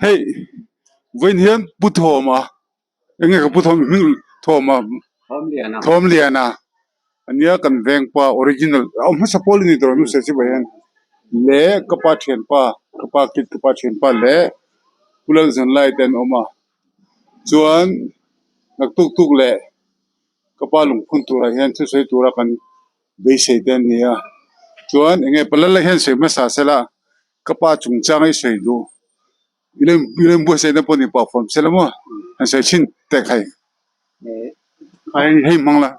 Hei vawiin hian Pu Thawma eng nge ka Pu Thawma hming Thawma Thawmliana ania kan vengpa original a awm hmasa pawl a ni tawh hmasa chibai hian leh ka pa thianpa ka pa kid ka pa thianpa leh Pu Lalzanlai te an awm a chuan naktuk tuk leh ka pa lungphun turah hian thusawi tura kan beisei te an ni a chuan eng nge palala hian sawi hmasa sela ka pa chungchang hi sawi duh i lo i lo inbuatsaih na pawh ni pah fawm sela maw han sawi chhin tek hai hei hei hmang la.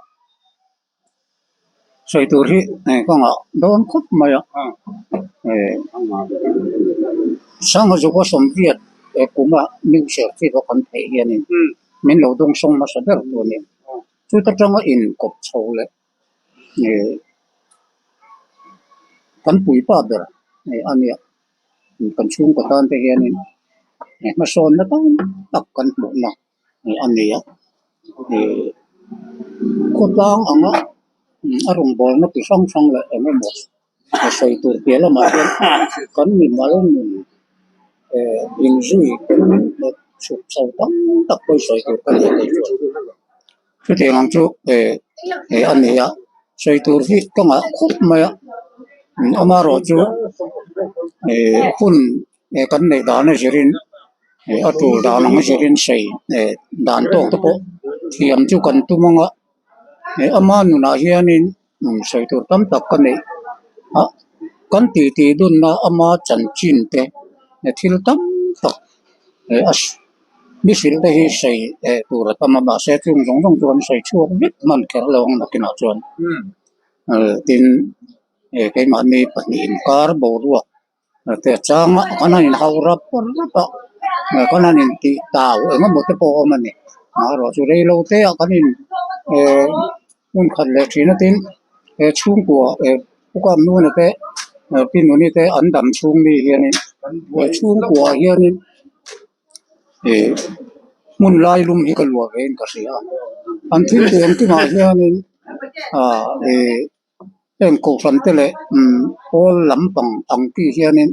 Sawi tur hi ka ngah dawn khawp mai a Sangha Zuka Sawmriat kuma new serchhip a kan theih hianin min lo dawngsawng hmasa ber tu a ni. Chuta tanga inkawp chho leh kan puipa ber a nia kan chhungkaw tan te hianin hmasawnna tam tak kan hmuhna a ni a khawtlang anga a rawngbawlna ti hrang hrang leh eng emaw sawi tur piah lamah hian kan mimal nun inzui chhuk chho tam tak pawh sawi tur ka nei thei chuan. Chutiang ang chu eh a ni a, sawi tur hi ka ngah khawp mai a, amaherawh chu eh hun kan neih dan a zirin eh a tul dan ang a zirin sawi eh dan tawk te pawh thiam chu kan tum ang a, eh ama nunah hianin sawi tur tam tak ka neih a, kan titi dunna ama chanchin te thil tam tak eh a. Mi hrilh te hi sawi eh tur a tam a mahse chung zawng zawng chu an sawi chhuak vek hman kher lo ang nakinah chuan eh tin eh keimahni pahnih inkar boruak te a chang a kan han inhau rap rap a eh kan han intih tau eng emaw te pawh a awm a ni amaherawh chu rei lo te ah kan in eh hmun khat leh thin a tin he chhungkua eh pu kap nuna te eh pi nuni te an dam chhung mi hianin he chhungkua hianin. Ih hmun lai lum hi ka luah ve in ka hria a an thil tih engtinah hianin ah ih heng kohhran te leh umm pawl lampang ang tih hianin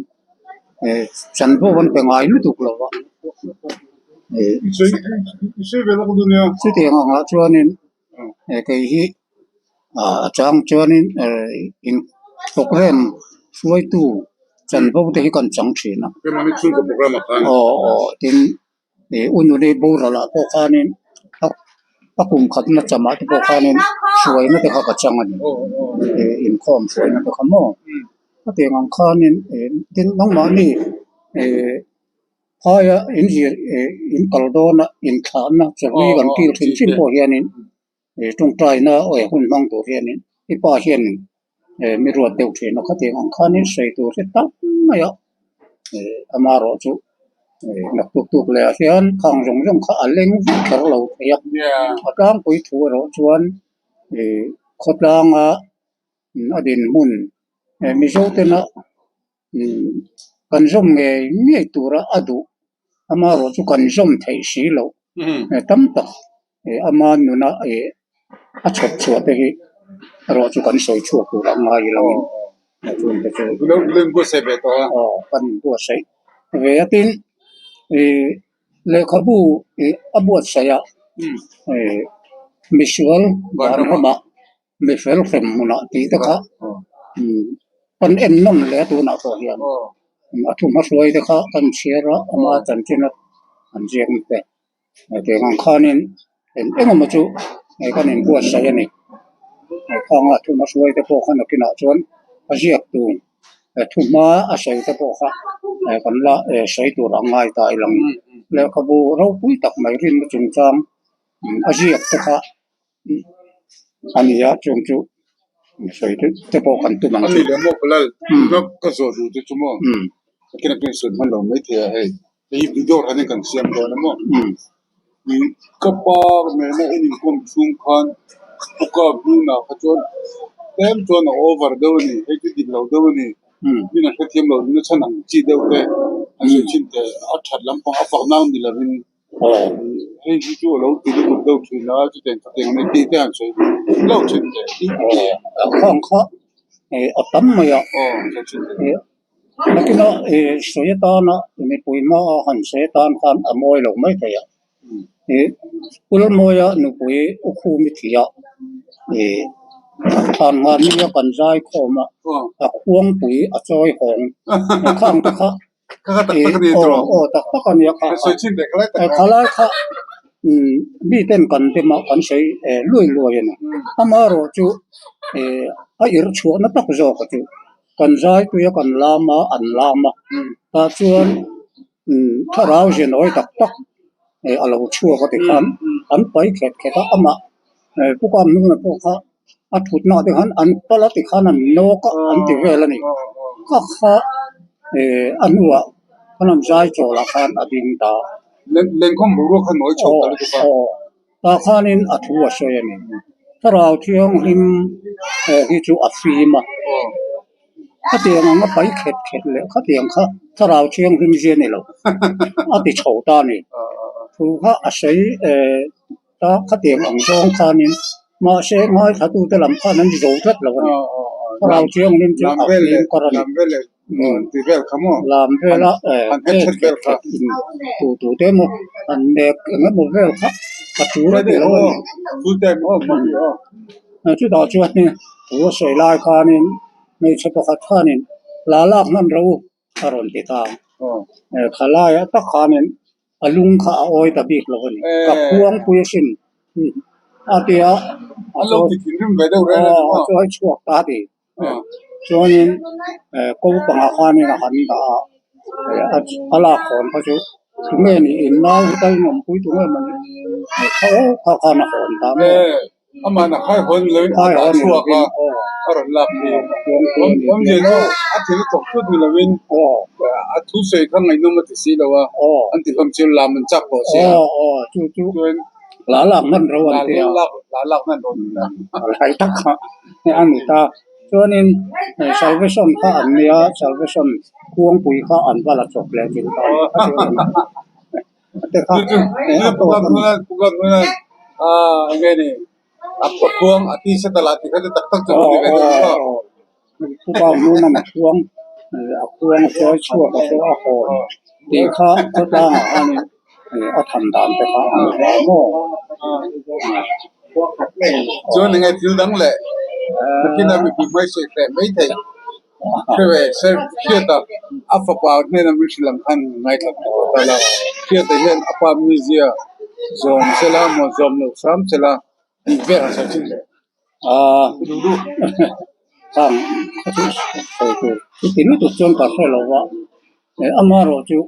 ih chanvo an pe ngai lutuk lo va ih chutiang angah chuanin kei hi ah a chang chuanin eh in programme hruaitu. Chanvo te hi kan chang thin a. Aw aw tin ih u nuni boral ah pawh khanin a kum khatna chamah te pawh khanin hruaina te kha ka chang a ni. Ih inkhawm hruaina te kha maw? Hetiang ang khanin ih tin nangmahni ih phaia in zir ih in kal dawna inthlahna chawi kan kil thin hrim pawh hianin Ih tawngtaina awi hun hmang tur hianin i pa hianin eh mi ruat deuh thin a khatiang ang khanin sawi tur hi tam mai a eh amaherawh chu eh naktuk tuk leh ah hian khang zawng zawng kha a leng vek kher lo thei a a tlangpui thu erawh chuan ih khawtlanga a dinhmun eh mizo tena kan zawm ngei ngei tura a duh amaherawh chu kan zawm theih si loh tam tak ama nuna a chhawp chhuah te hi erawh chu kan sawi chhuak tur a ngai lo in chung te chu aw kan inbuatsaih ve a tin lehkhabu a buatsaih a misual vanramah Mi fel hrem hmunah tih te kha kan en nawm hle a tunah pawh hian a thu hmahruai te kha kan chhiar a ama chanchin a an ziak na te hetiang ang khanin eng eng emaw chu kan inbuatsaih a ni khanga thu hmahruai te pawh kha nakinah chuan a ziak tur thu hma a sawi te pawh kha kan la sawi tur a ngai ta ilang lehkhabu ropui tak mai rinna chungchang a ziak te kha. A ni a chung chu sawi te pawh kan tum ang chu. A ni leh maw Palal ka zawh duh te chu maw ka khin sawi hman lo mai thei a hei hei video hran in kan siam dawn a maw ka pa nena in inkawm chhung khan pu kap hnunah kha chuan tlem chuan a over deuh a ni hei chu dik lo deuh a ni min an hrethiam lo na chhan ang chi deuh te an sawi thin te a that lampang a fak nang ni lovin. Hei hi chu a lo ti lutuk deuh thin a, chutiang chutiang mai tih te han sawi lo thin teh. A khang kha a tam mai a, Nakina ih sawi atana mipui hmaa han sawi atan khan a mawi lo maithei a ih pulmawia nupui ukhumi thi a ih thlan nghah nia kan zai khawm a a khuangpui a chawi hawng khang te kha ih aw aw tak tak a nia kha khalai kha umm miten kan dem a kan sawi eh luai luai a ni amaherawh chu eh a irh chhuahna tak zawk a chu kan zai tui a kan lam a an lam a tah chuan umm thlarau ze nawi tak tak eh a lo chhuak a ti khan an pai khet khet a amah eh pu kang hnungah pawh kha a thutna ah te khan an pal a ti khan an nawk a an ti vel a ni kha kha eh a hnuah khan an zai chawl ah khan a ding ta. Lenkhawm boruak kha nawi chho ta lutuk a. Aw tah khanin a thu a sawi a ni. Thlarau Thianghlim hi chu a fim a. Khatiang anga pai khet khet leh khatiang kha Thlarau Thianghlim zia ni lo a ti chho ta a ni. Thu kha a sawi ta khatiang ang zawng khanin mahse ngaithlatute lam khan an zo tlat lo a ni. Thlarau Thianghlim chu a fim kar a ni. Lam vela chet khet khet in tu tu te emaw an nek eng emaw vel kha a tul a ti lo a ni. Chutah chuanin thu a sawi lai khanin hmeichhe pakhat khanin la lak hman ro a rawn ti ta a, khalaiah tak khanin a lung kha a awi ta bik lo a ni. Ka khuangpui asin a ti a, a chawi chhuak ta a ti. Chuanin ko pangah khanin a han dah a, a lak hawn kha chu tunge ni in nau hi tal nawmpui tunge mawni kha aw kha khan a hawn ta maw. Amah khai hawn lovin a dah chhuak a, a rawn lak hi. Awmzia chu a thil thawk thut ni lovin a thusawi kha ngaihnawm a ti si lo a, an ti hlawm chiu lam an chak tawh sia. Chuan la lak hman ro an ti a. La lak hman ro an ti a. Lai tak kha a ni ta. Chuanin salvation kha an nia, salvation khuangpui kha an va la chawp leh thil ta a ni. Te kha a tawk a ni. Enge ni a khuang a ti set a la ti kha chu tak tak chu a ni ve dawn maw? Pupa hmun a khuang a khuang a chawi chhuak a chaw a hawn tih kha khawtlangah khanin a than dan te kha a ni hle maw? Chuan enge thil dang leh nakin a mipui hmai sawi hreh mai thei hre ve se Hriata a fapa hnena min hrilh ang khan ngaithla thei tawh ta la. Hriata hian a pa mizia zawm sela maw zawm loh hram sela tih vel han sawi chin leh. Aaa khang kha chu sawi tur chuti lutuk chuan ka hre lo va, amaherawh chu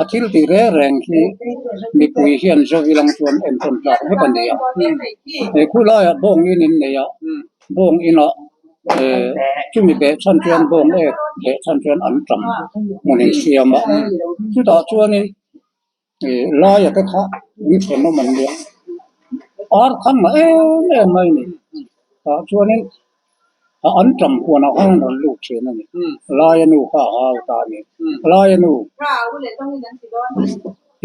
a thil tih reng reng hi mipui hian Zovilang chuan entawn tlak vek a ni a. He khulaiah bawng in in nei a, bawng inah chumi beh chhan chuan bawng ek beh chhan chuan an tam hmun in siam a, chutah chuanin laia te kha in thenawm an nia, ar khan ngah em em mai a ni. Tah chuanin a an tam huanah khan an rawn lut thin a ni. Laia nu kha a hau ta a ni. Laia nu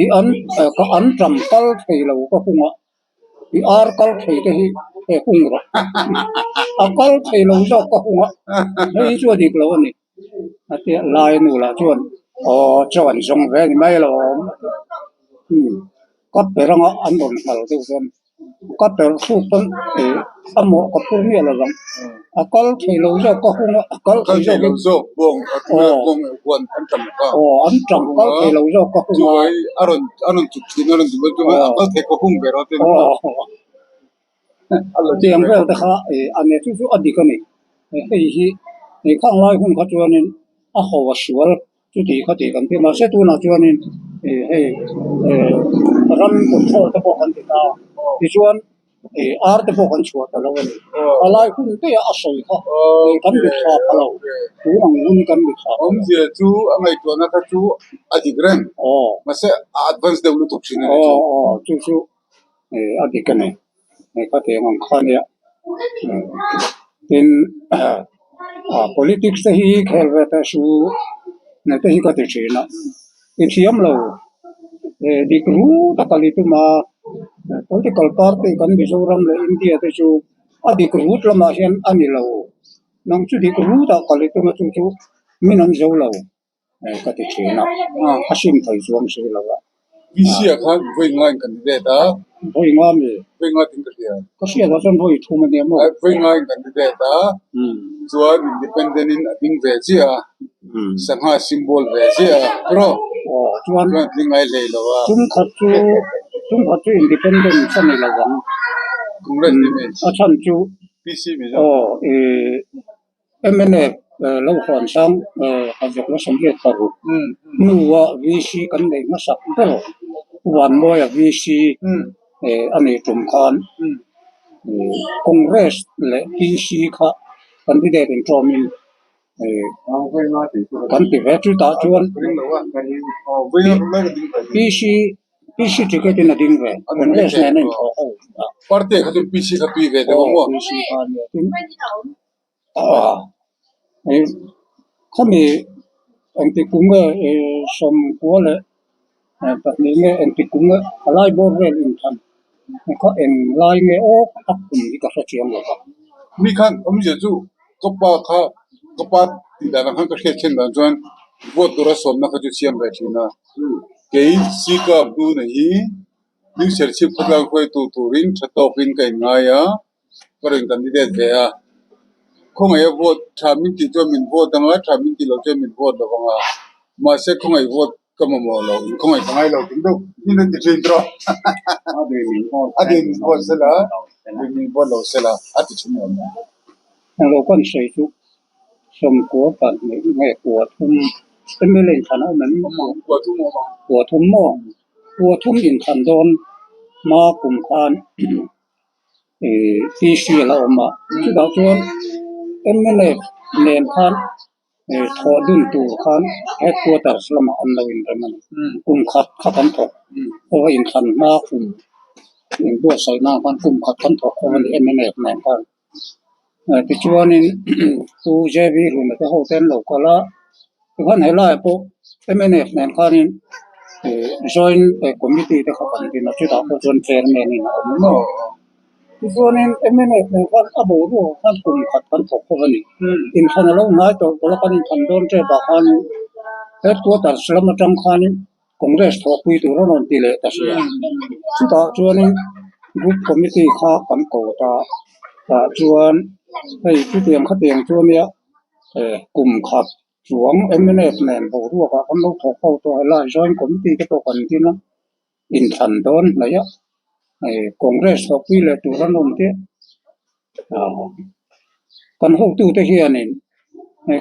i an ka an tam kal thei lo ka hung a, i ar kal thei te hi he hung rawh. A kal thei lo zawk ka hung a, hei hi chu a dik lo a ni. A tia laia nu lah chuan aw chaw an zawng ve a ni mai alawm. Ka per anga an rawn nghal deuh chuan ka per thluk pawn ih a mawh ka phur miah lo vang. A kal thei lo zawk ka hung a, a kal thei zawk in aw aw an tang kal thei lo zawk ka hung a. Aw aw tiang vel te kha ih a ne chu chu a dik a ni. Hei hi khang lai hun kha chuanin a ho a sual. Chuti kha tih kan ti mahse tunah chuanin ih hei eh ram control te pawh kan ti ta tichuan ih ar te pawh kan chhuah ta lo a ni. A lai hun te a sawi kha ih kan mit thla pha lo tun ang hun kan mit thla pha lo. Awmzia chu a ngaihtuahna kha chu a dik reng mahse a advance deuh lutuk thin a ni chu. Aw aw chu chu ih a dik a ni. Khatiang ang kha nia tin politics te hi khel ve teh su nge te hi ka ti thin a i thiam lo dik ru tak a li tum a political party kan Mizoram leh India te chu a dik rut lamah hian a ni lo nang chu dik rut ah ka li tum a chu chu min an zo lo. ka ti thin a, a sim thei chuang si lo a. VC ah khan vawi nga in candidate a. Vawi nga mi? Vawi nga tin ka hria. Ka hriat ah chuan vawi thum a nia maw? Vawi nga in candidate a, chuan independent in a ding ve chiah a, sangha symbol ve chiah a, tiraw? Aw, chuan. Chuan a tling ngai hlei lo a. Tum khat chu, tum khat chu independent a ni lo ang. Congress ni mi? A chhan chu. PC Mizo. Aw, ih. Mnf lo huan sang Hazakua Samriat paruk hnua VC kan neih hmasak ber Vanmawia VC a nih tum khan Congress leh PC kha candidate inṭawmin kan ti ve. Chutah chuan PC PC ticket in a ding ve. Congress nen a inthawh ho a. Party ah kha chuan PC kha tui ve deuh a maw? PC kha a nia. Tin, khami engti kum nge sawmkua leh pahnih nge engti kum nge a lai bawr vel inthan kha eng lai nge aw a kum hi ka hre chiang lo va. Mi khan awmzia chu ka pa kha ka pa tih dan ang khan ka hriat then dan chuan vote tura sawmna kha chu siam ve thin a. Kei Sika Blue-na hi New Serchhip khawtlang hruaitu turin tha tawkin ka inngai a, ka rawn candidate ve a. Khawngaih a vote tha min tih chuan min vote ang a, tha min tih loh chuan min vote lo ang a. Mahse khawngaih vote ka mamawh lo, inkhawngaih ka ngai lo tih deuh in an ti thin tawh. A dei min vote sela, dei min vote lo sela a ti thin awm e. Englo kan sawi chu Sawmkua pahnih nge kua thum MLA inthlan a awm em? Kua thum a awm ang. Kua thum maw? Kua thum inthlan dawn hma kum khan PC a la awm a, chutah chuan mnf nen khan thawh dun tur khan headquarters lamah an lo inrem a ni. Kum khat kha kan thawk khawva inthlan hma kum inbuatsaih nan khan kum khat kan thawk khawv a ni mnf nen khan. Tichuanin Pu JV Hluna te ho te an lo kal a, tikhan helaiah pawh mnf nen khanin joint committee te kha kan din a, chutah pawh chuan chairman in a awm maw. Tichuanin mnf nen khan a boruakah khan kum khat kan thawk khawp a ni. Inthlan a lo hnai tawh tawlh a, kan inthlan dawn tep ah khanin headquarters lam atang khanin Congress thawhpui tur a rawn ti leh ta sia. Chutah chuanin group committee kha kan ko ta tah chuan hei chutiang khatiang chu ania kum khat chuang mnf nen boruakah kan lo thawk ho tawh helai joint committee te pawh kan din a, inthlan dawn hnaih a Congress thawhpui leh tur an awm chiah. Kan hotute hianin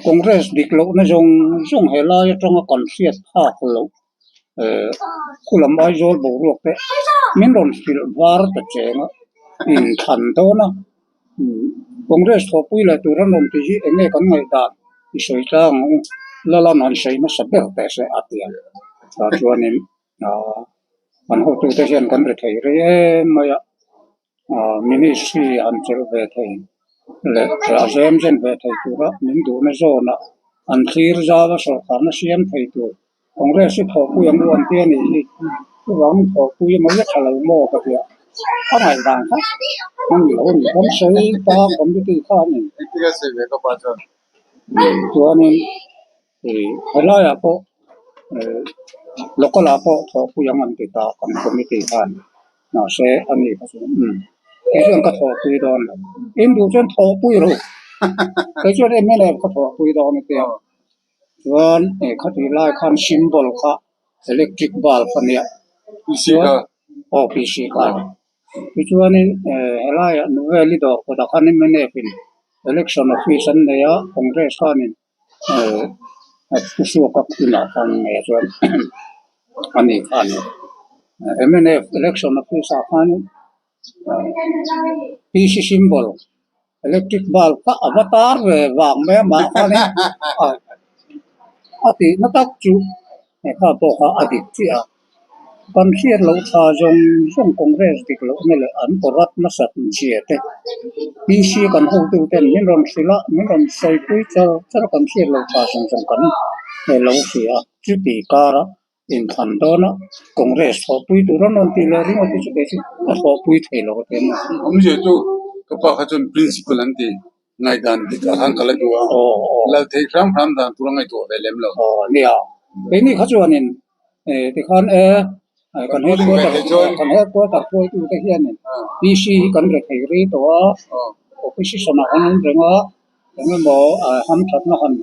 Congress dik lohna zawng zawng he lai atanga kan hriat phak loh khulam Aizawl boruak te min rawn hrilh var ta cheng a, inthlan dawn a. Congress thawhpui leh tur an rawn tih hi eng nge kan ngaihdan i sawi tlang ang u, Lalan han sawi nasa ber teh se a ti a. Tah chuanin kan hotute hian kan ri thei rei em mai a. Ministry an chelh ve thei leh a zem zen ve thei tura min duhna zawnah an thlir zau a sawrkarna siam thei tur Congress hi thawhpui ang u an ti a nih hi. Chuvangin thawhpui a mai a tha lo maw ka tia a ngaihdan kha a ni lo a ni. Kan sawi ta committee kha a ni. Chuanin helaiah pawh local ah pawh thawhpui ang an ti ta kan committee khan mahse a ni kha chu umm kei chuan ka thawhpui dawn lo in duh chuan thawhpui rawh u kei chuan mnf ka thawhpui dawn a tia chuan khatih lai khan symbol kha electric bulb a nia chuan aw PC kha tichuanin helaiah Nuveli dawr kawtah khan mnf in election office an nei a Congress khanin. Pu Suaka inah khan ngei chuan a ni kha a ni. Mnf election office ah khan PC symbol electric bulb kha a va tar ve vang mai a mah khanin a tihna tak chu kha pawh kha a dik chiah a. Kan hriat loh tha zawng zawng Congress dik lohna leh an corrupt nasat zia te PC kan hotu ten min rawn hrilh a, min rawn sawipui char char a kan hriat loh tha zawng zawng kan lo hria a, chuti kara inthlan dawna Congress thawhpui tur an rawn tih leh ringawt hi chu kei chu a thawhpui thei lo a ti a ni. Awmzia chu ka pa kha chuan principle an ti. Ngaihdan dik ah khan ka la duh a, lal theih hram hram dan tur a ngaihtuah ve lem lo. Aw nia, keini kha chuanin tikhan e kan headquarter kan headquarter hruaitute hianin PC hi kan re thei rei tawh a, opposition ah kan awm reng a, eng emaw hamthatna han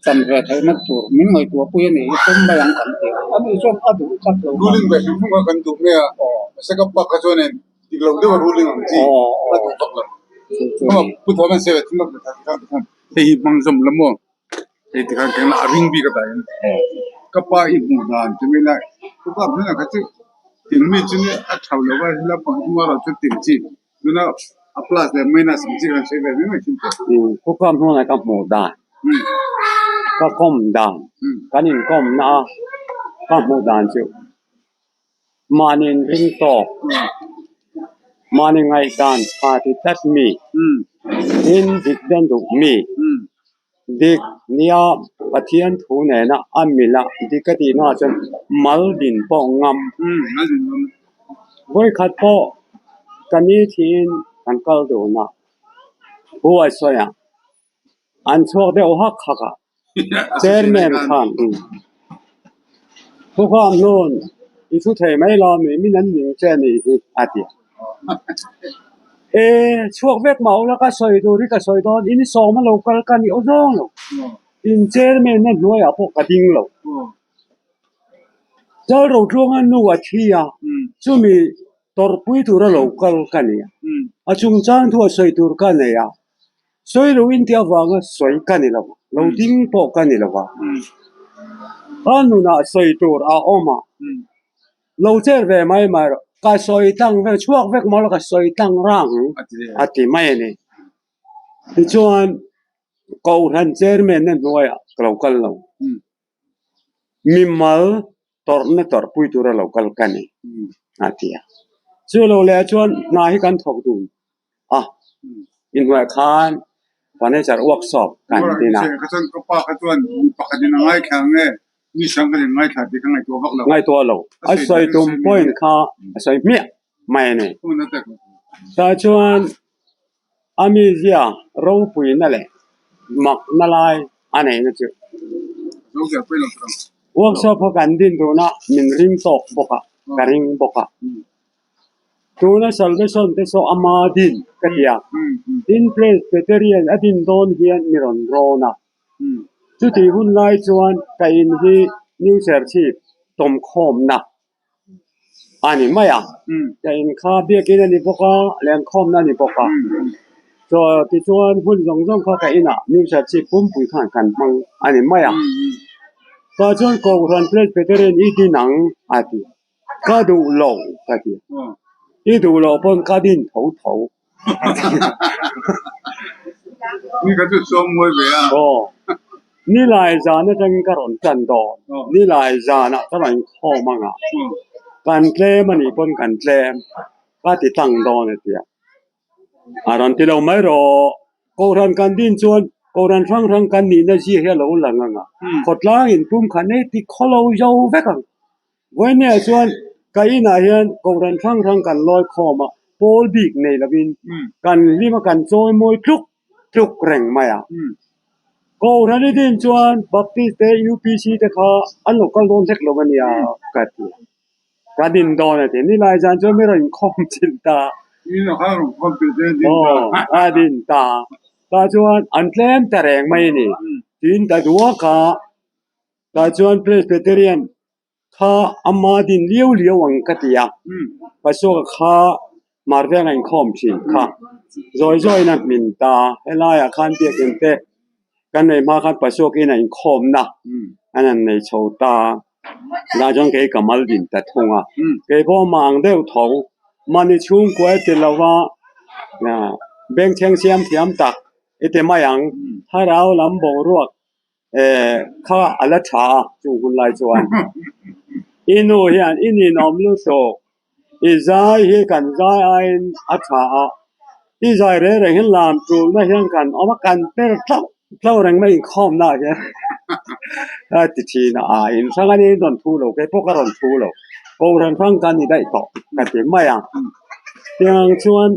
chan ve theihna tur min ngaihtuahpui a ni hi tum mai ang kan ti a, ani chuan a duh tlat lo. Ruling ve hrim hrim kha kan duh mai a, mahse ka pa kha chuanin Dik lo deuh a ruling ang chi a duh vak lo. Ama pu thawm an save thil vak khan khan hei hi hmang zawm la maw hei ti khan keng la a ring bik a tah hian ka pa i hmuh dan chu mai lai ka pa hmel ah kha chu tin mi chu nia a tha lo va hela pang emaw erawh chu tin chi tuna a plus leh minus ang chi khan sawi ve mai mai thin teh. Pu Kam hnunah ka hmuh dan ka kawm dan kan inkawmna a ka hmuh dan chu. Mahni inring tawk, mahni ngaihdan tha ti tlat mi, in dik den duh mi, dik nia Pathian thu nena a mila dik a tih hnuah chuan mal din pawh ngam. Vawikhat pawh ka ni thiin kan kal dun a, huai sawi ah an chhuak deuh hak hak a. Chairman khan Thukham hnun i thu thei mai lo mi min an ning che ni hi a ti a. E chhuak vek mah ula ka sawi tur hi ka sawi dawn in sawm a lo kal ka ni aw zawng lo. In chairman na hnuaiah pawh ka ding lo. Chal Rotluanga nu a thi a, chumi tawrhpui tura lo kal ka ni a. A chungchang thu a sawi tur ka nei a. Sawi lo in tih avanga sawi ka ni lo, lo ding pawh ka ni lo va. Ka nunah sawi tur a awm a, lo cher ve mai mai rawh, ka sawi tlang vek, chhuak vek maw la ka sawi tlang rang a ti mai a ni. Tichuan Kohhran Chairman na hnuaiah ka lo kal lo. Mimal tawrhna tawrhpui tura lo kal ka ni a ti a. Chu lo leh chuan hna hi kan thawk dun a, inhnuaiah khan furniture workshop kan din a. Ka pa kha chuan mi pakhatin a ngaithla nge mi hrang khatin ngaithla tih ka ngaihtuah vak lo. Ngaihtuah lo. A sawi tum point kha a sawi hmiah mai a ni. Tah chuan a mizia ropuina leh makna lai a neihna chu workshop kha kan din tuna min ring tawk bawk a, ka ring bawk a. Tuna salvation te saw ama din ka ti a, tin Presbyterian a din dawn hian mi rawn rawn a. Chutih hun lai chuan ka in hi New Serchhip tawmkhawmna a ni mai a, ka in kha biakin a ni bawk a, lenkhawmna a ni bawk a, chaw tichuan hun zawng zawng kha ka inah New Serchhip pumpui khan kan hmang a ni mai a, tah chuan Kohhran Presbyterian i din ang a ti, ka duh lo ka ti, i duh loh pawn ka din tho tho a ti. Ni kha chu sawm ngawi ve a. Aw, Nilai zan atangin ka rawn tan dawn. Nilai zanah ka rawn inkhawm ang a, kan tlem a nih pawn kan tlem ka ti tlang dawn a ti a. A rawn ti lo mai rawh. Kohhran kan din chuan kohhran hrang hrang kan nihna zia hi a lo lang ang a, khawtlang inpum kha nei ti khawlo zo vek ang. Vawinia chuan ka inah hian kohhran hrang hrang kan lawi khawm a, pawl bik nei lovin kan hlim a kan chawi mawi tluk tluk reng mai a. Kohhran i din chuan Baptist te UPC te kha an lo kal dawn hlek lo a nia ka ti a, ka din dawn a ti. Nilai zan chuan mi rawn inkhawm chilh ta. Aw a din ta. Tah chuan an tlem ta reng mai a ni. Tin ta duak a. Tah chuan Presbyterian kha ama din liau liau ang ka ti a, Pasuaka kha Marvenga inkhawm thin kha zawi zawiin a hmin ta, helaiah khan biakinn te kan nei hma khan Pasuakin a inkhawmna an han nei chho ta, tah chuan kei ka mal din ta thung a, kei pawh amah ang deuh tho mahni chhungkua e ti lova bengchheng siam thiam tak i ti mai ang, thlarau lam boruak Eh, kha a la tha a chung hun lai chuan i nu hian i ninawm lutuk, i zai hi kan zai aiin a tha a, i zai reng reng hian lam tulna hian kan awm a, kan per tlauh tlauh reng mai inkhawmna ah hian a ti thin a, a in hrang a ni in rawn thu lo, kei pawh ka rawn thu lo, Kohhran hrang ka ni daih tawh ka ti mai a, tiang chuan.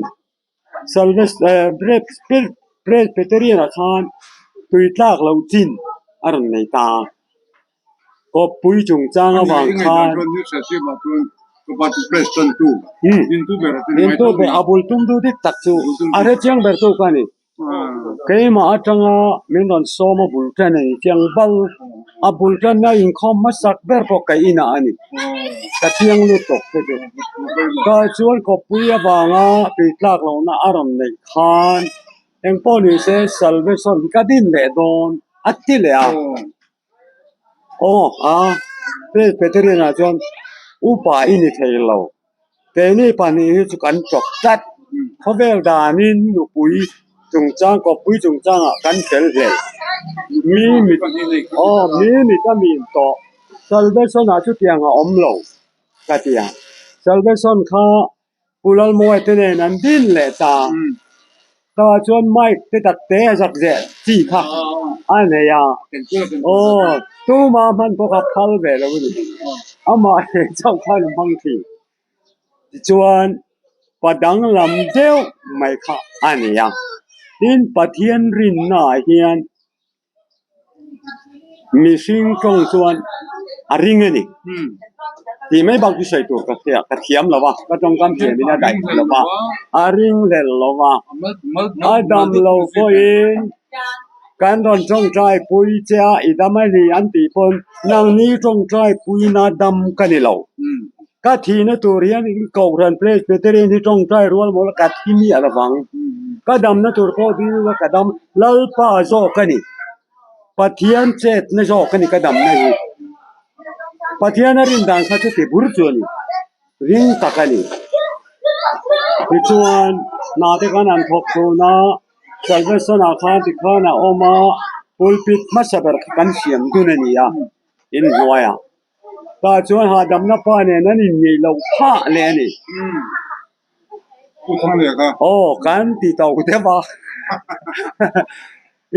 Presbyterian ah khan tui tlak loh chin a rawn nei ta a kawppui chungchang avang khan dintu ber a bul tum tu dik tak chu a hrechiang ber tu kha a ni. Keimah atanga min rawn sawm a bul tan a ni chiang bal a bul tanna inkhawm hmasak ber pawh ka inah a ni ka chiang lut tawp te chu ka chuan kawppui avanga tui tlak lohna a rawn neih khan engpawh ni se salvation hi ka din leh dawn a ti leh a aw a Presbyterian ah chuan upa i ni thei lo. Keini pahnih hi chu kan chawp tlat. Khawvel danin nupui chungchang, kawppui chungchangah kan fel hlel. Mi mit aw mi mit a min tawh. Salvation ah chutiang a awm lo ka ti a. Salvation kha Pu Lalmawia te nen an din leh ta. Tah chuan mic te tak te a zak zeh chi kha a nei a. Aw tuma hman pawh kha phal ve lo a ni. Amah he chauh khan a hmang thin. Tichuan pa danglam deuh mai kha a ni a. Tin Pathian rinna ah hian Mihring tawng chuan a ring a ni tih mai bak chu sawi tur ka hria ka thiam lo va ka tawngkam thiam in a daih lo va a ring hlel lo va a dam lo pawhin kan rawn tawngtai pui che a i dam a ni an tih pawn nangni tawngtai puina dam ka ni lo ka thihna tur hian Kohhran Presbyterian hi tawngtai rual maw la ka thi miah lo vang. Ka damna tur pawh dil ila ka dam Lalpa zawk a ni. Pathian chetna zawk a ni ka damna hi. Pathian a rin dan kha chu ti bur chu a ni. Ring tak a ni. Tichuan hna te khan an thawk thun a, Salvation ah khan tikhan a awm a, pulpit hmasa ber kha kan siam dun a ni a, inhnuaiah. Tah chuan hahdamna pa nen an inngeih loh phah leh a ni. Aw kan ti tawh deuh a,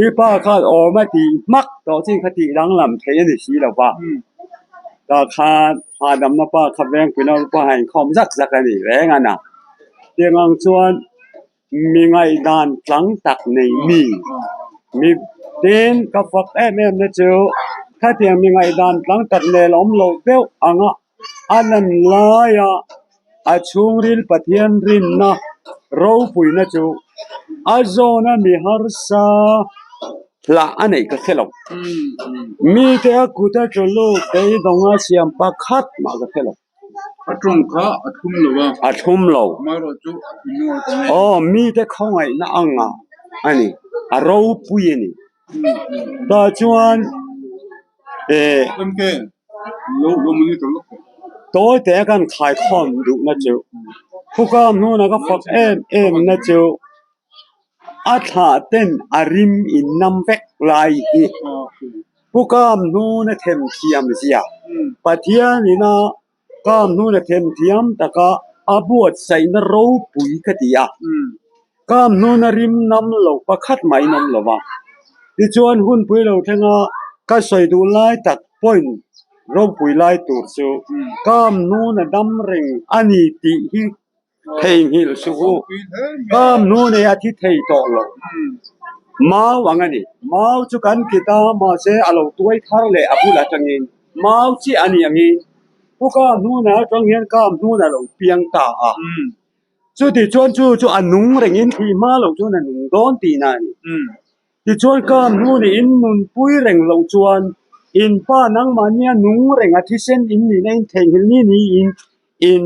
i pa khan awm a tih hmak tawh chin kha tih danglam theih a ni si lo va. Tah khan hahdamna pa kha vengpui na pa a inkhawm zak zak a ni reng a na. Tiang ang chuan mi ngaihdan tlang tak nei mi mi tin ka fak em em na chu khatiang mi ngaihdan tlang tak nel awm loh deuh anga a lan laia a chhungril Pathian rinna ropuina chu a zawna mi harsa hlah a neih ka hre lo mite a kut a tla lut beidawng a siam pakhat mah ka hre lo. A tawng kha a thlum lo a. A thlum lo. Amaherawh chu a thinlung a tawng a. Aw, mite khawngaihna anga a ni, a ropui a ni. Tah chuan eh. MK, lo lo monitor lawk teh. Tawi te a kan khaikhawm duhna chu Khukam hnuna ka fak em em na chu a thlah ten a rim in nam vek lai hi Pu Kam hnuna themthiam zia Pathian ina Kam hnuna themthiam taka a buatsaihna ropui ka ti a, Kam hnuna rim nam lo pakhat mai nam lo va, tichuan hunpui lo thlenga ka sawi duh lai tak point ropui lai tur chu Kam hnuna dam reng a ni tih hi Theihnghilh suh u, kam hnu nei a thi thei tawh lo. Mau ang a ni. Mau chu kan kit a, mahse a lo tuai thar leh a bul atangin mau chiah a ni angin pu kam hnuna atang hian kam hnuna lo piang ta a. Chuti chuan chu chu a nung rengin thih hma loh chuan a nung dawn tihna a ni. Tichuan kam hnuni in nunpui reng loh chuan in pa nangmahnia nung reng a thisen in nihna in theihnghilh ni niin in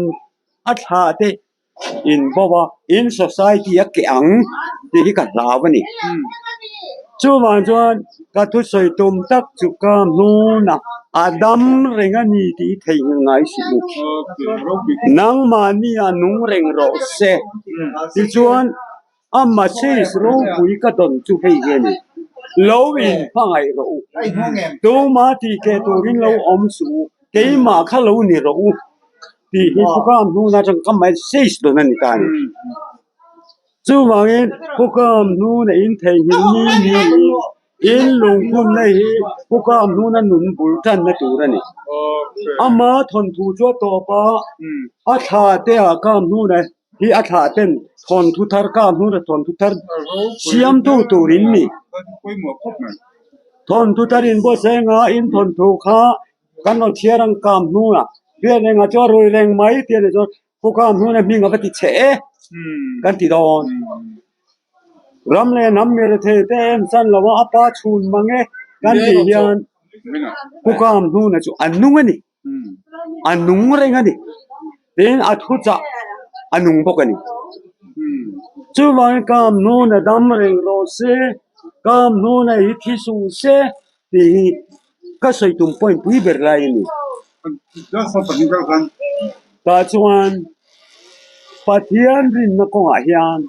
A thlah te in bo a, in society a keh ang tih hi ka hlau a ni. Chuvang chuan ka thusawi tum tak chu ka hnuna a dam reng a ni tih hi theihnghilh ngai suh u. Nangmahni a nung reng rawh se. Tichuan a message ropui ka dawn chu hei hi a ni. Lo in hmangaih rawh u. Tuma tih keh turin lo awm suh u. Keimah kha lo ni rawh u. Tih hi Pukam hnuna atang ka message dawn a ni ta a ni. Chuvangin Pukam hnuna in theihnghilh ni ni in lungphunna hi Pukam hnuna nun bul tanna tur a ni. Ama thawnthu chu a tawp a, a thla te ah Kam hnuna. hi a thlah ten thawnthu thar kap hnuna thawnthu thar siamtu tur in ni. Thawnthu thar in buatsaih anga in thawnthu kha kan rawn chhiar ang kap hnuna biak engah chuan rui reng mai tih a nih chuan Pu kap hnuna hming a va ti chhe e kan ti dawn. Ram leh hnam mi rethei te em chan lo a a pa chhun mang e kan tih hian Pu kap hnuna chu a nung a ni. A nung reng a ni. Tin, a thuchah a nung bawk a ni. Chuvangin kam hnuna dam reng rawh se, kam hnuna hi thi suh se tih hi ka sawi tum point pui ber lai a ni. Tah chuan Pathian rinna kawngah hian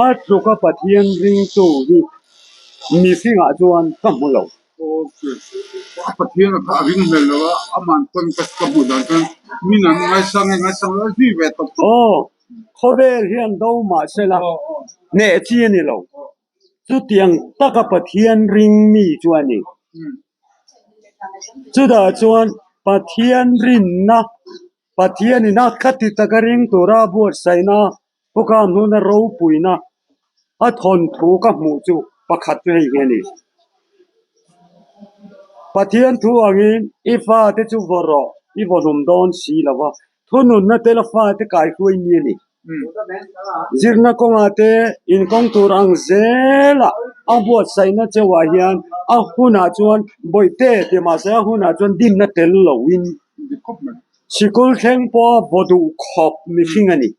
a tluka Pathian ringtu hi mihringah chuan ka hmu lo. A Pathian a kha a ring hmel lo a, aman pawn ka ka hmuh dan chuan min an ngaisang nge ngaisang lo a zui ve tawp tawp. Aw, khawvel hian do mah sela hneh chi a ni lo. Chutiang taka Pathian ring mi chu a ni. Chutah chuan Pathian rinna, Pathianin a khati taka ring tura a buatsaihna Pukam hnuna ropuina a thawnthu ka hmuh chu pakhat chu hei hi a ni. Pathian thu angin i fate chu vaw rawh, i vaw hlum dawn si lo va, thununna tel a fate kaihruai mi a ni. Zirna kawngah te inkawng tur ang zela a buatsaihna chauhah hian a hunah chuan bawihte tih mahse a hunah chuan dimna tel loin Sikul thleng pawha vaw duh khawp mihring a ni.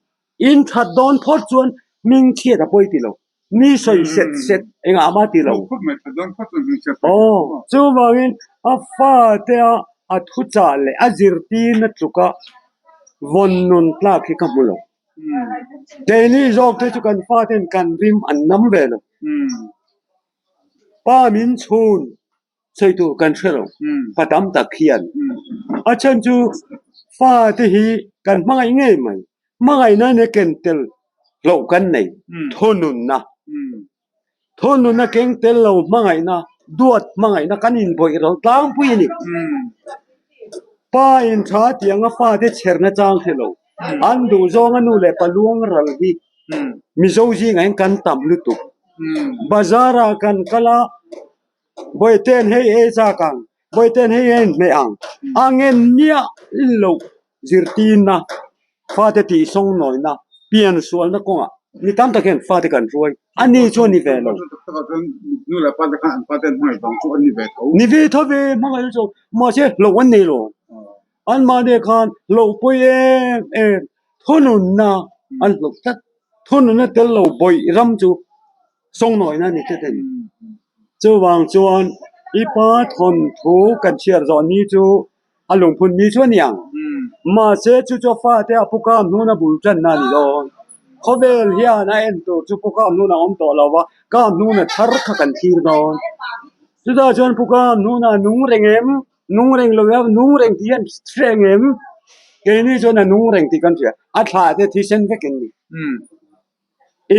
In that dawn phawt chuan hming chhiat a pawi ti lo. Mi sawi set set engah mah ti lo. Aw, chuvangin a fate a a thuchah leh a zirtirna tluka vawn nun tlak hi ka hmu lo. Keini zawk te chu kan faten kan rim an nam ve lo. Pa min chhun sawi tur kan hre lo pa tam tak hian a chhan chu fa te hi kan hmangaih ngei mai hmangaihna nia ken tel hlauh kan nei thununna thununna keng tel lo hmangaihna duat hmangaihna kan inbawih ro tlangpui a ni pa in tha tianga fa te chherna chang hre lo an duh zawnga nu leh pa luang ral hi Mizo zingah hian kan tam lutuk bazar ah kan kal a. Bawihten hei ei chak ang, bawihten hei ei hmeh ang, a ngen miah loh zirtirna, fate tih sawngnawina, pian sualna kawngah mi tam tak hian fate kan hruai a ni chu a ni ve lo. Ni ve tho ve hmangaih chu mahse hlauh an nei lo, anmahni khan hlauh pawi em em thununna an hlauh tlat, thununna tel lo bawih ram chu. Sawngnawina ni tlat a ni. Chuvang chuan i pa thawnthu kan chhiar zawh ni chu a lungphun ni chu a ni ang. Mahse chu chu a fate a pukam hnuna bul tanna a ni dawn. Khawvel hian a en tur chu pukam hnuna awm tawh lo va, kam hnuna thar kha kan thlir dawn. Chutah chuan pukam hnuna nung reng em? Nung reng lo em? Nung reng tih hian hre ang em? Keini chuan a nung reng tih kan hria. A thlah te thisen vek in ni.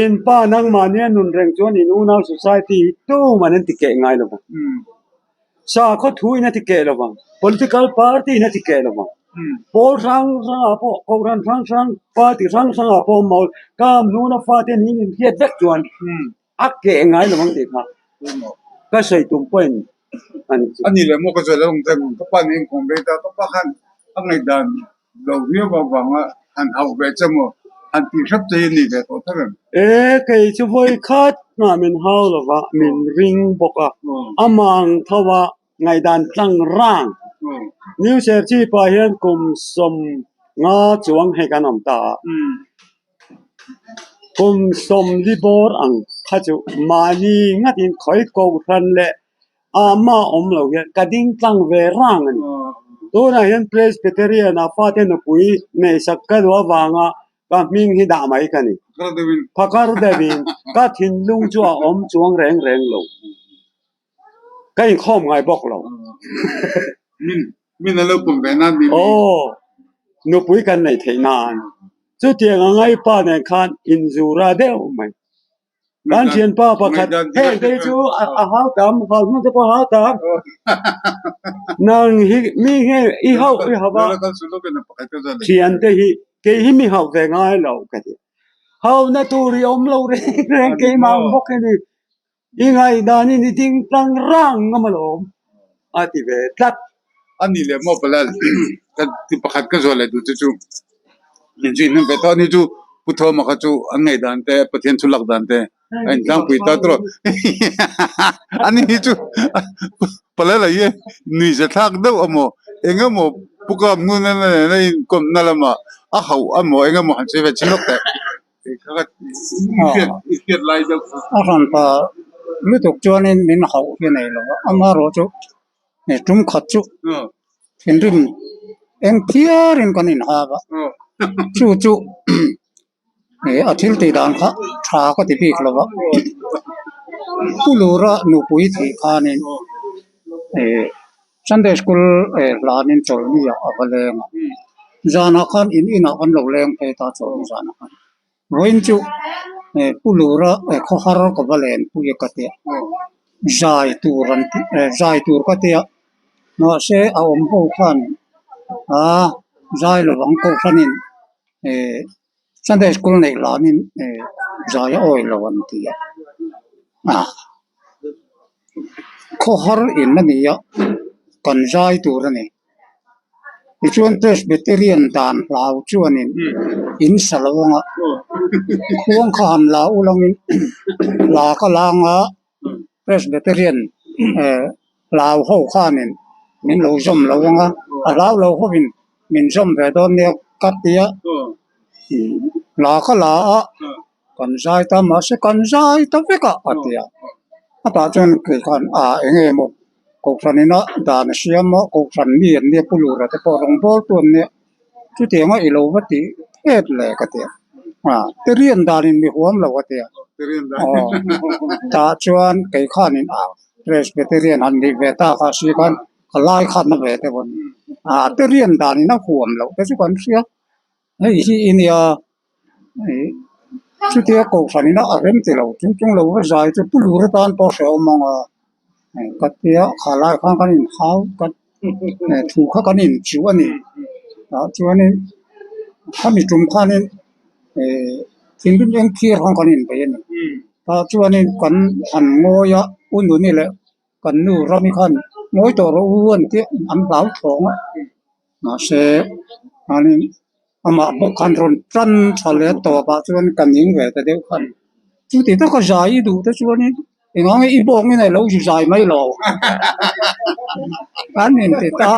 In pa nangmah nia nun reng chuan in unau society hi tuman an ti keh ngai lo vang. Sakhaw thu in a ti keh lo vang. Political party in a ti keh lo vang. Pawl hrang hrang ah pawh, kohhran hrang hrang, party hrang hrang ah pawh mawl kam hnuna fate an in inhriat vek chuan a keh ngai lo vang tih kha ka sawi tum pawhin a ni chu. A ni leh maw ka sawi lo ang chuan ka pa nen inkawm ve ta, ka pa khan a ngaihdan Lo viau avanga han hauh ve che maw? Han tih hrep che hi a ni ve tawh tho em? E, kei chu vawi khat nghah min hau lo va, min ring bawk a, amah ang tho a ngaihdan tlang rang. New Serchhip ah hian kum 50 chuang hei kan awm ta a, kum 40 bawr ang kha chu mahni ngatin khawi kohhran leh Amah awm lo hian ka ding tlang ve rang a ni. Tunah hian Presbyterian ah fate nupui neihsak ka duh avanga ka hming hi dah mai ka ni. Phakar deuhin ka thinlung chu a awm chuang reng reng lo. Ka inkhawm ngai bawk lo. Aw, nupui kan neih theih nan. Chutiang a ngaipa nen khan inzura deuh mai. Kan thianpa pakhat heng te hi chu a hau tam hau hnu te pawh a hau tam nang hi mi nge i hauh i hauh a thian te hi. Kei hi mi hauh ve ngai lo ka ti. Hauhna tur i awm lo reng reng keimah ang bawk hi ni. I ngaihdanin i ding tlang rang ngam alawm a ti ve tlat. A ni leh maw Palal, ka ti pakhat ka zual leh duh te chu min chu inhnem ve tawh a ni chu Pu Thawma kha chu an ngaihdan te Pathian thu lak dan te a intlangpui ta tawh a ni hi chu Palal a hi nuihza thlak deuh amaw eng emaw Pu Kap Ngun a nena inkawmna lamah a hauh amaw eng emaw han sawi ve chin lawk teh. A hran pa lutuk chuanin min hauh hi a nei lo va, amaherawh chu tum khat chu thinrim eng phiarin kan inhau a, chu chu a thil tih dan kha tha ka ti bik lo va, Pu Lura nupui thih khanin Sunday school hlanin chawlhni ah a va leng a, zanah khan in inah kan lo leng phei ta chawlhni zanah khan vawiin chu Pu Lura khawhar ka va len pui a ka tia zai tur an ti zai tur ka tia mahse a awm ho khan aa zai lovang kohhranin Sunday school neih hlanin zai a awi lo an ti a khawhar in a ni a kan zai tur a ni tichuan Presbyterian dan hlau chuanin in sa lo anga khuang kha han la ulangin la ka lang a Presbyterian hlau ho khanin min lo zawm lo anga a hlau lo hovin min zawm ve dawn nia ka ti a la ka la a kan zai ta mahse kan zai ta vek a a ti a a tah chuan kei khan a eng nge maw kohhran ina dan a siam a kohhran mi an nia pu lura te pawh rawngbâwl tu an nia chutiang a i lo va tih phet le ka ti a terian danin mi huam lo a ti a aw tah chuan kei khanin a Presbyterian han nih ve tak a si khan ka lai khan a ve deuh a ni a terian danin a huam loh te chu kan hria hei hi i nia chutia kohhran ina a rem ti lo chung chung lo va zai chu pu lur atan pawh hrehawm ang a ka tia kha lai khan kan inhau ka thu kha kan inchuh a ni tah chuanin khami tum khanin thinrim eng thir khan kan inbei a ni tah chuanin kan han ngawi a u nuni leh kan nu rami khan ngawi tawh rawh u an tia an hlau thawng a mahse khanin amah bawk khan rawn tan tha leh tawp ah chuan ka ning ve ta deuh khan chuti taka zai i duh te chuanin engah nge i bawngin a lo zu zai mai lo kan inti ta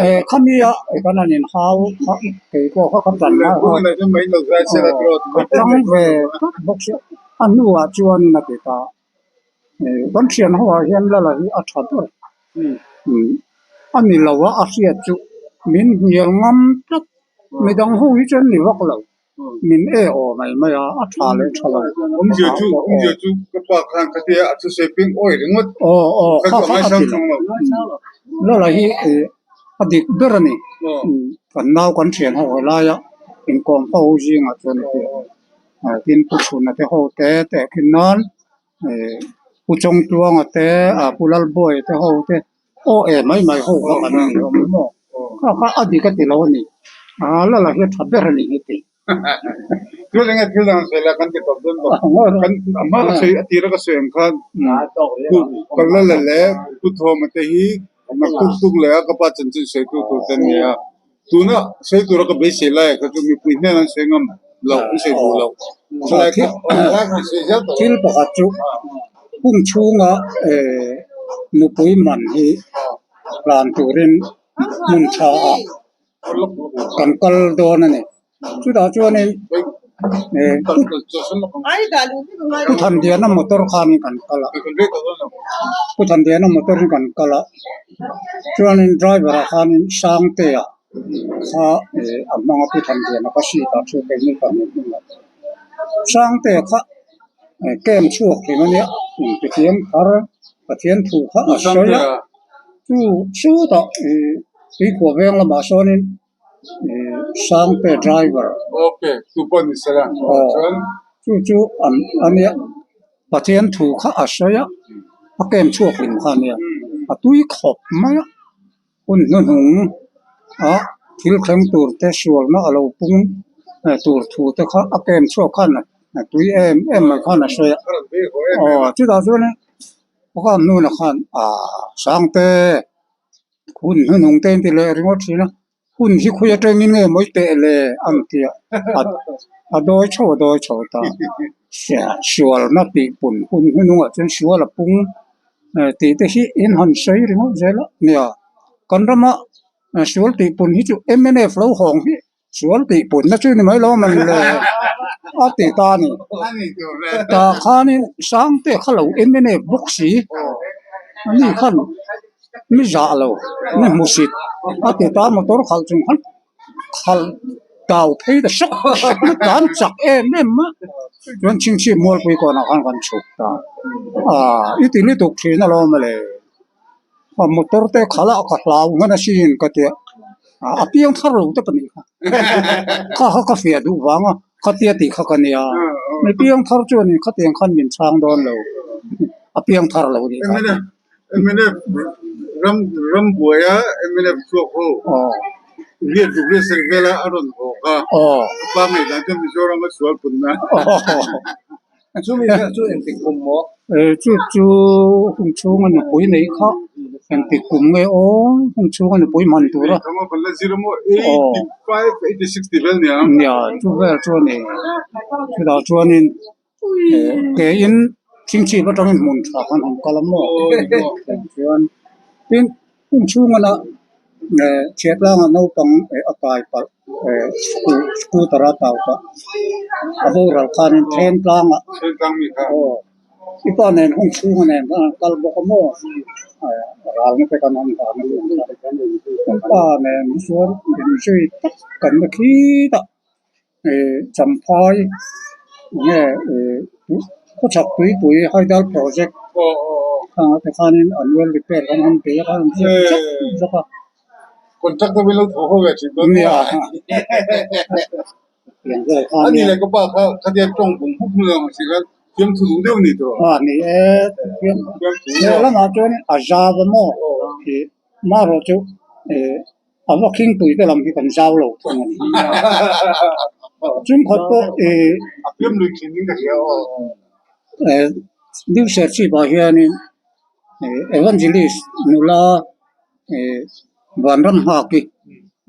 eh khami a kan han inhau kha kei pawh kha ka tan lai kha ka tang ve tlat bawk sia a hnuah chuanin a ti ta. Kan thian ho ah hian lala hi a tha ber a ni lo a a hriat chu min hnial ngam tlat midang ho hi chuan ni vak lo min e aw mai mai a a tha leh tha lo aw aw kha kha a ti lo lala hi a dik ber a ni kan nau kan thian ho laia inkawm ho zingah chuan a ti a. Tin Pu Chhuna te ho te tehkhin nan Pu Chawngtluanga te Pu Lalbawi te ho te aw e mai mai ho kha kan ni awm maw kha kha a dik a ti lo a ni a lala hi a tha ber a ni hi ti. Thil enge thil dang sawi la kan ti tawp dawn lo kan a hma ka sawi a tira ka sawi ang khan Pu Kalala leh Pu Thawma te hi naktuk tuk leh a ka pa chanchin sawi tu tur te an ni a. Tuna sawi tura ka beisei lai kha chu mipui hnen an sawi ngam loh, an sawi duh loh. Khalai kha khalai kha an sawi zel tawh. Thil pakhat chu hung chhunga nupui man hi hlan turin hmun tha ah kan kal dawn a ni. Chutah chuanin Pu Thandiana motor khanin kan kal a, Pu Thandiana motor in kan kal a, chuanin driver ah khanin Sangtea kha a hmang a Pu Thandiana kha seat ah thu keini pahnih hnungah Sangtea kha camp chhuak hlim a nia Pathian thar Pathian thu kha a sawi a, chu chutah tuikhuah veng lamah sawnin. Sangte driver aw chu chu an ania Pathian thu kha a sawi a a kem chhuak hlim kha ania a tui khawp mai a hun hnuhnung a. Thil thleng tur te sualna a lo pung tur thu te kha a ken chhuak khan a tui em em mai khan a sawi a. Aw chutah chuanin Pakam hnunah khan aaa Sangte hun hnuhnung te an ti leh ringawt thin a, hun hi khawi atangin nge mawi teh le an ti a, a dawi chho a dawi chho ta. Sualna tih pun hun hnuhnungah chuan sual a pung tih te hi in han sawi ringawt zel a nia. Kan rama sual tih pun hi chu mnf lo hawng hi sual tih punna chu ni mai lo man le a ti ta a ni. Tah khanin Sangte kha lo mnf bawk si ani khan mi zah lo mi hmusit a ti ta motor khalh chung khan khalh tau phei ta sawk sawk na tlan chak em em a chuan chhingchhip mualpui kawnah khan kan chhuk ta a i ti lutuk thin alawm le. A motor te khalh a ka hlau ngan asin ka tia a piang thar lo te pahnih kha kha kha ka fiah duh vang a khatia tih kha ka nia mi piang thar chuanin khatiang khan min chhang dawn lo a piang thar lo nih kha. Mnf ram ram buaia mnf chhuak ho riat ruk riat sek vela a rawn haw kha ka pa ngaihdan chuan Mizoram a sual punna. Chumi chu engtik kum maw? Chu chu hun chhunga nupui neih kha engtik kum nge aw hun chhunga nupui man tura nia chu vel chu a ni chutah chuanin ke in chhingchhip atangin hmun tha khan han kal a maw chuan tin hun chhunga la chhiatlanga naupang a kai palh scooter a tau pah a boral khanin then tlangah aw i pa nen hun chhunga nen khan an kal bawk a maw ralna te kan han hlan a kan pa nen hi chuan inzui tak kan la khitah champhai nge khawchhak tuipui hydel project khangah te khanin annual repair kan han bei a khan an ziak zak zak a. Contract a lo thaw ho ve thin dawn nia. Ani leh ka pa kha khatia tawng bung huk hnu ang si khan thiam thu duh deuh ni tawh. A ni e, thiam lamah chuan a zau a maw marawh chu a va khingpui te lam hi kan zau lo thung a ni. Chungkhat pawh A fiam lui thin in ka hria aw. New Serchhip ah hianin Evangelist nula Vanram Nghaki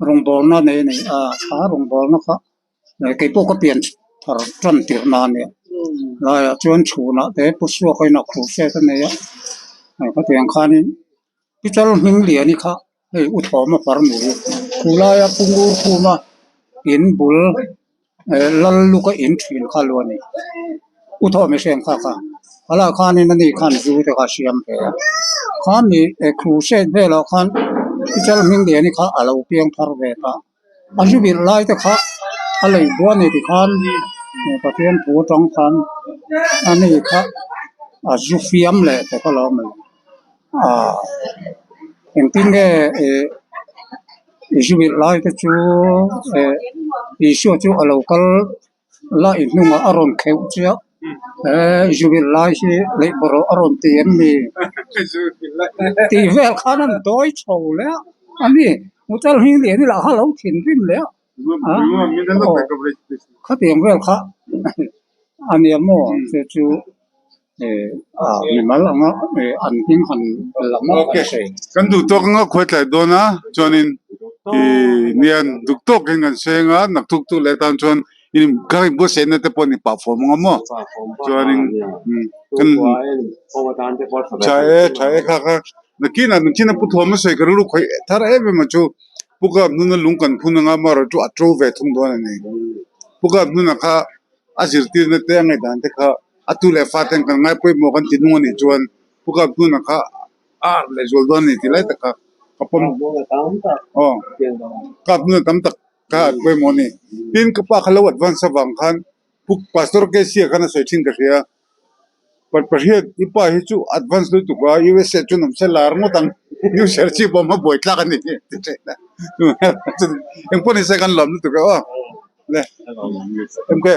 rawngbawlna nei a ni a, thla rawngbawlna kha keipawh ka pian thar tan tirh na a nia. Laiah chuan chhunah te Pu Suaka in a crusade a nei a, khatiang khanin Pichal hming liani kha hei u thawm a far nu khu laia Pu Ngur Khuma in bul lal luka in thin kha lo a ni. U thawm i hreng kha kha halai khanin ani khan zu te kha a siam ve a khami crusade velah khan Pichal hming liani kha a lo piang thar ve ta a zu bilh lai te kha a lei buan ni tikhan Pathian thu atang khan ani kha a zu fiam leh te kha lo awm a ni. Ahh engtin nge ih zu bilh lai te chu eh Isua chu a lo kal la i hnungah a rawn kheuh chiah eh zu bilh lai hi leh bawrh a rawn ti em ni tih vel khan an dawi chho leh a ani hotel hming lian hi lah kha a lo thinrim leh a khatiang vel kha a nia maw chu chu mimal anga an hming han lam a kan sawi. Kan duh tawk anga khuai tlai dawn a chuanin ih nian duk tawkin kan seng a naktuk tu leh tan chuan ka buatsaihna te pawh a ni pah fawm ang a maw chuanin kan tha e tha e kha kha nakinah nakinah pu thuam a sawi ka rilru khawih thar em em a chu. Pu Kap hnuna lung kan phun anga amaherawh chu a to ve thung dawn a ni. Pu Kap hnuna kha a zirtirna te a ngaihdan te kha a tu leh fa ten kan ngai pawimawh kan ti nung a nih chuan Pu Kap hnuna kha a harh leh zual dawn a ni tih lai tak kha ka pawm aw Kap hnuna tam tak kha a pawimawh a ni. Tin ka pa kha lo advance avang khan Pu Pastor Casey-a khan a sawi thin ka hria. Pariat i pa hi chu advance lutuk a USA chu nawm se lar ngawt ang new serchhip awm a buai tlak a ni ti thin a engpawh ni se kan lawm lutuk e aw le MK.